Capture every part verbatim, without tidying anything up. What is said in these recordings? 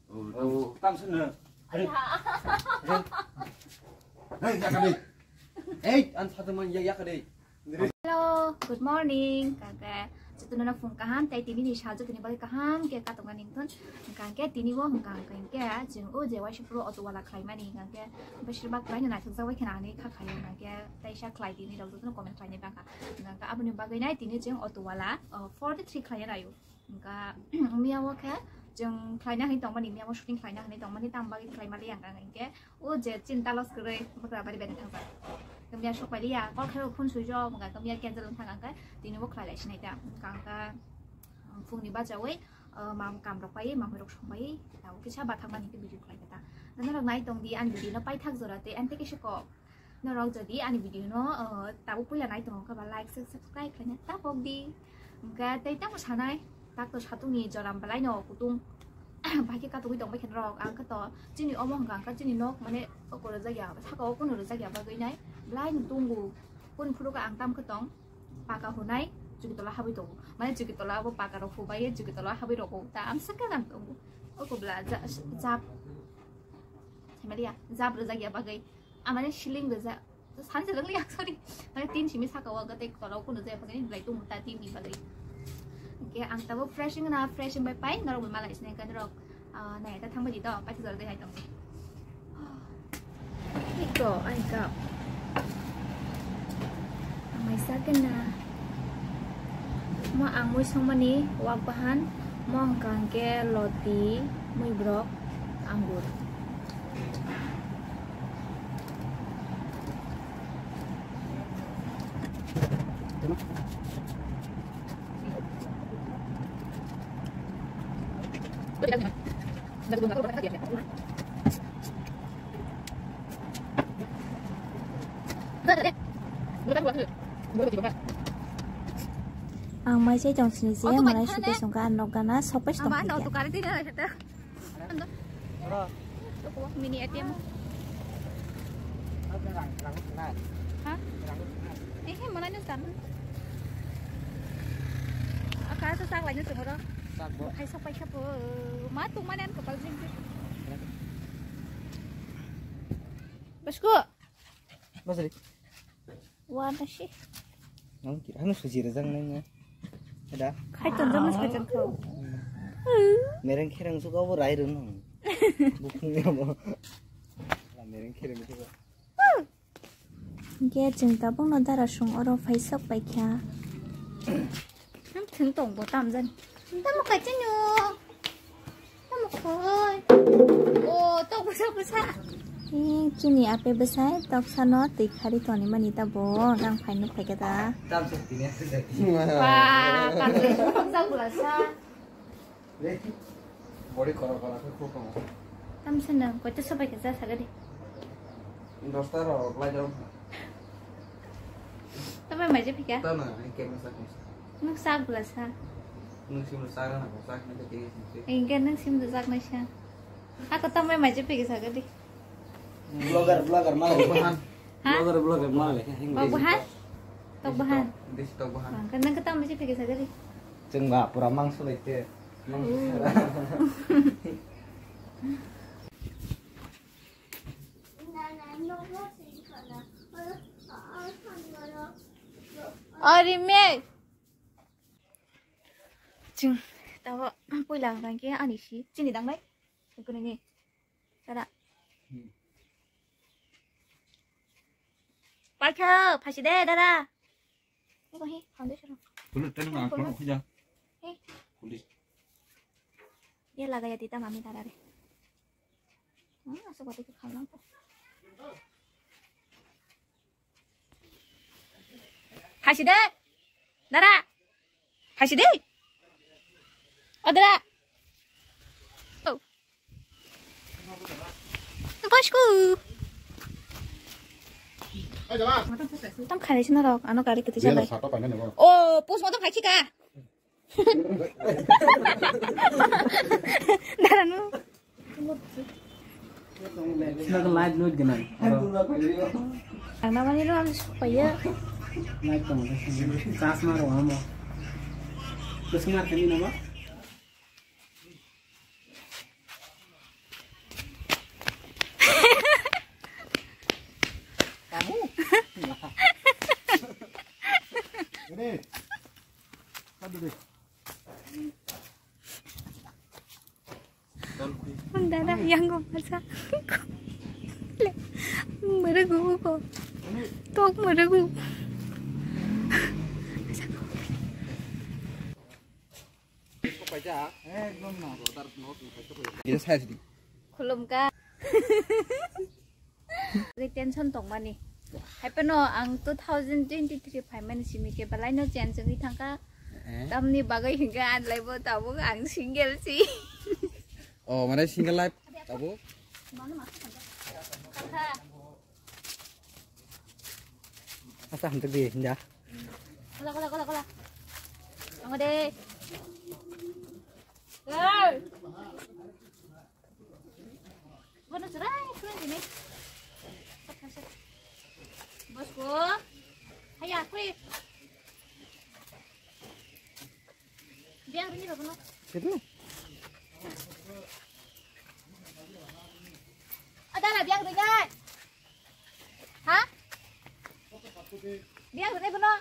Oh, tam sini. Hey, hey, yakadi. Hey, an satu man ya yakadi. Hello, good morning. Kake, jotono phung kaham, tei tini ni sal jotoni bagwi kaham khe katongnani wngthon. Hwnkhe tini bo hwnkha hwnkhe chwng o je waisa phuru auto wala khlaimani, hwnkhe beshirbak bai no naithokjak bai kheno ani kha khaio, hwnkhe teisa khlai tini rok jotono comment khlainai bangkha. Hwnkhe aboni bagwi nai tini chwng auto wala, uh, forty three khlaina raio. Hwnkha, miya o khe chwng khlaina hinwi tongmani, miya o shooting khlaina hinwi tongmani, tamo bagwi khlai maliya hwnkha hwnkhe o je chini talos kwrwi bwkra bari bari thangjak. Khe miya sok pailiya, kol khe phone switch off, hwnkha khe miya cancel wng thang khe tini bo khlai lai sinai ta. Hwnkha hwnkha phungni bachaui, uh, mam kam rok pai, mamui rok song pai, tabuk kisa bathang mani khe video khlai khe ta. Norok nai tong di ani video no paithak jora tei ani tei kisa kok. Norok jodi ani video no, uh, tabuk puila nai tongo khe ba like, share, subscribe khlaina ta pok di. Hwnkhe tei tamo sanai, tak to satung ni joram belai no kutung bai khe katugwi tong bai khe norok. Ang khe to chini omo hwnkha hwnkha chini nok mane oko rwjak ya, saka o kunu rwjak ya bagwi nai belai no tungo. Kunu phuru khe ang tam khe tong paka hunai, chuki tola habwi tongo. Mane chuki tola abo paka rok hubai ye chuki tola habwi rokgo. Ta amsa khe ang tongo. Oko bla ja-, jab. Samalia, jab rwjak ya bagwi. Amane ceiling rwjak. Sanse rwng liya, sorry. Mane tin simi saka o tei tola o kunu jaya bagwi belai tongo ta tin ni bagwi. Hwnkhe ang tabuk fresh wngna, fresh wngbai pai, norok bai malai sinai khe norok, ah, nai ta thangbai di to, paithak jora dei hai tongdi. Iko, ai kap. Amai sa kena. Mo ang mui songmani wak bahan, mo hwnkha hwnkhe loti, muibrok, anggur. Ang mai chai tong sini je, manai suke songka ang nok gana sopai tong. Mini A T M. Ha? Eh, he, malai no tan. Aka sa sak lai no tong ro. Hai sok pai kha po. Ma tong mane an kopal jing. Basko. Basri. Wa na shi. Nang kira hanu suji rejang nang. Ada. Khai ton jamas khai ton kho. Mereng khereng suka bo rai run. Bukung ya bo. La mereng khereng suka. Ge chwng tabuk no dara song oro phai sok pai kha. Ham thwng tong bo tam jani. Tamo kaichai no. Tamo khoi. O, tok bwsa bwsa. Ee, chini ape bwsai toksa no twi khari toni mani ta bo, nang phai nuk phai khe ta. Tam se tini ase. Ba, kam se sok jak bwla sa. Body khoro khoro khe khuk tong. Tam se nang koi ta sobai khe ja sagadi. Dosta rok lai jao. Tamo mai je phika? Tamo, ai kemsa kemsa. Nuk sak bwla sa. Nung sim rwchak rwna bo chak nai khe tei sing se. Hingke nung sim rwchak nai sa. Ako tamai mai je pegi sa gadi. Vlogger, vlogger, malai. Tok bahan. Ha? Vlogger, vlogger, malai. Tok bahan? Tok bahan. Desi tok bahan. Hingke nung ke tamai je pegi sa gadi. Chwng ba pura mangso lai te. Mangso. Ari me. Chwng tabo puila hwnkha khe ani si chini dangnai. Kunini. Dada. Hmm. Paikha, phaisi de, dada. Ego hi, foundation. Police training ang kono khija. Hey. Police. Ye lagaya dita mami dada re. Hmm, asok bati ke khalang ko. Phaisi de. Dara. Phaisi de. O dara. Oh. Bosku. Tam khaini sina rok, ano gari kiti sanai. Oh, pus motom phaiki ka. Daranu. Sila ke light load gana. Ang namani lo ang supaya. Light tong. Chasma ro amo. Chasma kani nama? Dada, yang ko masa. Maragu ko. Tok maragu. Khulumkha. Ri tension tongmani. Haipeno ang two thousand twenty-three phaimani simi khe belai no change wngwi thangkha. Eh? Tamni bagwi hinkhe anlaibo tabuk ang single si. Oh, mane single life tabuk? Asa hamtuk di hinda. Kola, kola, kola, kola. Ang de. Girl. Bono chwrai, chwrai sini. Bosku. Haya, kuri. Biang rini ba bono. Situ. Ada lah biang rini. Ha? Biang rini bono.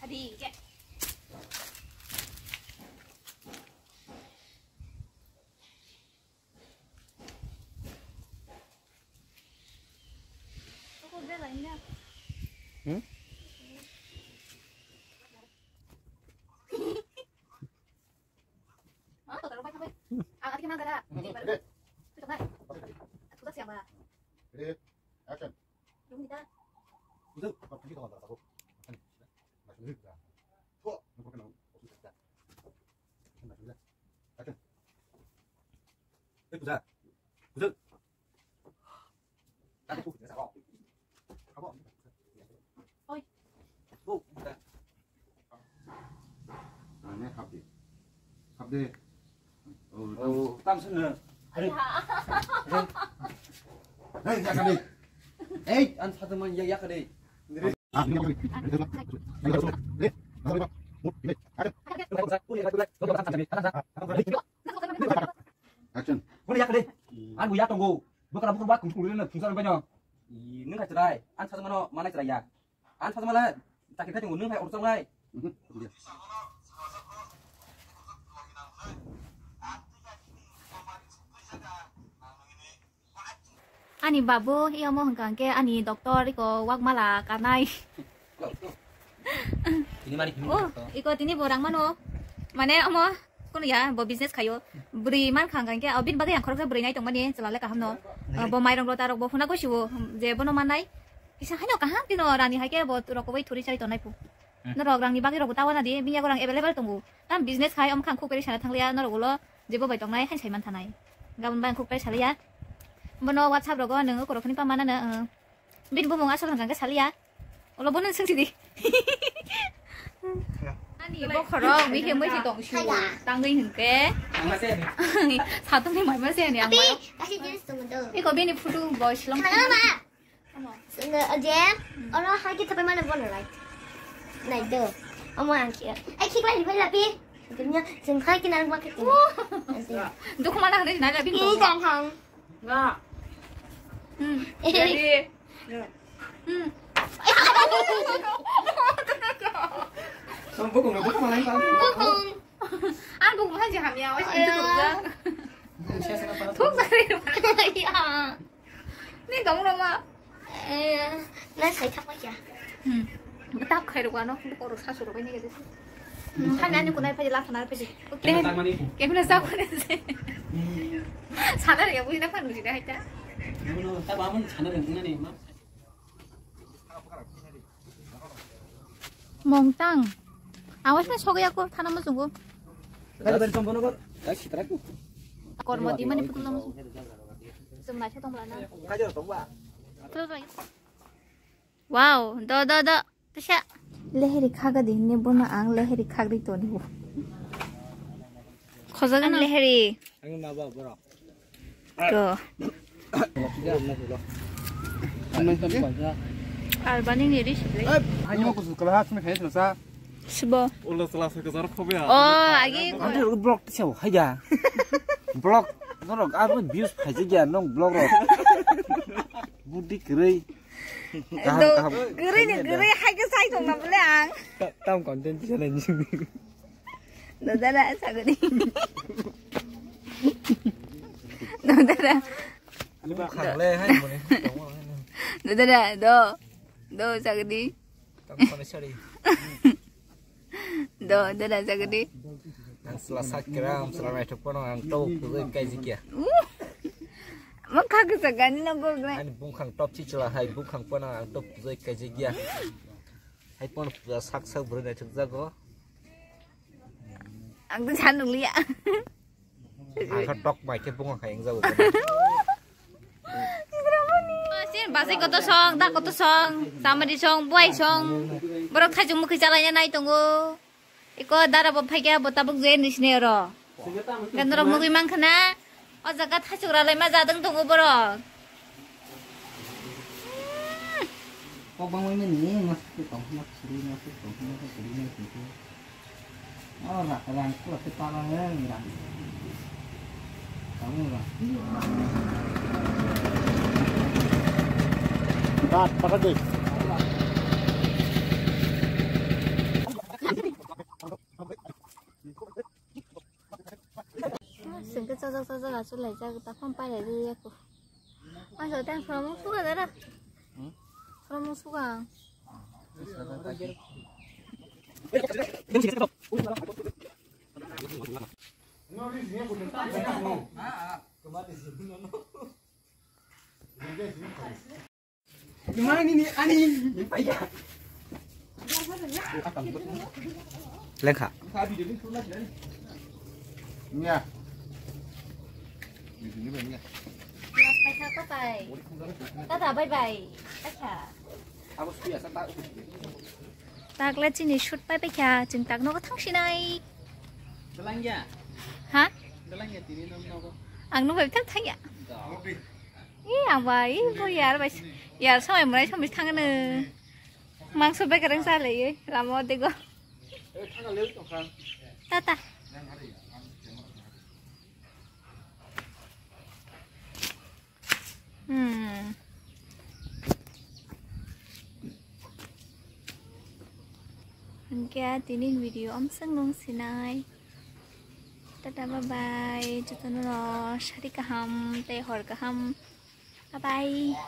Adi, cek. Hmm? Ready? Action. Action. Eh, Puja. Puja. Oi. Oh, Puja. Ane hapde. Hapde. Oh, tam sana. Are. Hey, yakade. Hey, an satu man ya yakade. Action. Bole yak de. An bu yak tongo. Bokra bokra ba kum kum le phungsa bai no. Nung ka chrai. An sa mano mana chrai ya. An sa mala. Takir ka tongo nung hai orchong nai. Ani babu, iya mo hwnkha hwnkhe ani doctor iko wakmala kanai. Ini mari, ini Oh, mari. Iko tini borang mano. Mane omo, kono ya, bo business khayo. Bwrwi man kha hwnkha hwnkhe, o bini bagwi ang khoroksa bwrwi nai tongmani, chwla le kaham no. Nai. Bo mairong rota rok bo phuna gosiwo, je bono mannai. Kisa haino kaham tino rani hai khe bo rok bai thuri chari tonai phu. Hmm. Norok rangni bagwi rok bo tawana di, bini yago rang available tongo. Tam business khai, om khang khuk peri sana thangliya, norok ulo jebo bai tongnai, hain saiman thanai. Gabon bai ang khuk peri saliya. Bono WhatsApp rogo nung ukorok khani pamana no, uh, bini bumung asol hwnkha khe saliya. Ulo bono swng sidi. Ani bokhorok mikhe mui si tong su. Tangwi hwnkhe. Ang ma se. Satung ni mai ma se ani ang ma. Kasi jenis tong do. Iko bini photo bo silong. Ano, je, oro hai khe thapai mano bono lai. Nai do. Omo ang khe. Ai, khik lai, lai, lapi. Dunia, jeng khai khe narwk ma khe tini. Dukhu mana hwnwi nai lapi. Ih, jang hang. Nga. Hmm. Eh. Jadi. Hmm. Bukung, bukung, bukung. Bukung. Ang bukung haji hamya, wajib. Ayo. Thuk dari. Ya. Ni dong lo ma. Eh, na sai thak ya. Hmm. Tap khai ro ano, ko ro sa su ro ni ke. Hmm, hani ani kunai phaji la khana phaji. Oke. Kemana sa khana se. Sana re bui na phan bui na haita. Ano ta ba man sana re na ni ma. Mongtang. Awas na sogya ko thana mo sungo. Kor mo di mani putul mo. Sum na chotong bla na. Wow, do do do. Tisa. Leheri khaga di ne bono ang leheri khagri toni bo. Khojaga na leheri. Ang ma ba bro. Go. Ar bani ni ri sible. Ani mo kusul kala ha sumi khaye sa. Sibo. Ulo sala sa kazar khobe. Oh, agi. Ante blog tisa haya. Blog norok abo views phaijak ya nong blog rok. Budi kwrwi. Kaham, kaham. Gurui ni gurui hai khe sai tong na bole ang. Ta-, tam content channel ni. Do dada sagadi. Do dada. Bung khang le hai muni. Do dada do. Do sagadi. Tam kone sari. Do, do na jagadi. Ang sela sakira, ang sela naithok pono, ang to pujoi kaiji kya. Mo kha kisa gani no go gle. Ani bung khang top chi chila hai, bung khang pono, ang to pujoi kaiji kya. Hai pono puja sak sak bro naithok jago. Ang to chan liya. Ang kha tok bai khe bunga khai wng jago. Sin basai koto song, da koto song, samadi song, buai song. Borok thaichung mukhi chalaina nai tongo. Iko dara bo phaikya bo tabuk je ni sini oro. Gan norok mukhi mang khana. O jaga thaichung ralai ma jadang tongo borok. Kok bang wai mani, mas tu tong, mas suri, mas tu tong, mas suri, mas tu. Oh, ra, rang, kuat tu parang, eh, rang. Kamu rang. Kat, pakai deh. Sengke chajak chajak achuk laijak, takham pai lai rw ya ko. Asa tang khoroknw suka dara. Hmm? Khoroknw suka ang. Ani, ani, ani. Lengkha. Nya. Tata, bye bye. Acha. Takle chini shoot pai paikha, chwng tak nogo thangsinai. Belangya. Ha? Belangya tini nogo. Ang nogo thang thangya. Ih, ang ba, ih, bo yar bai, yar samai mwnai samai thangno. Mangso bekereng salai, lama o dego. Tata. Hmm. Hingke tini video amsang nung sinai. Tata bye bye. Jotono sari kaham tei hor kaham. Bye bye.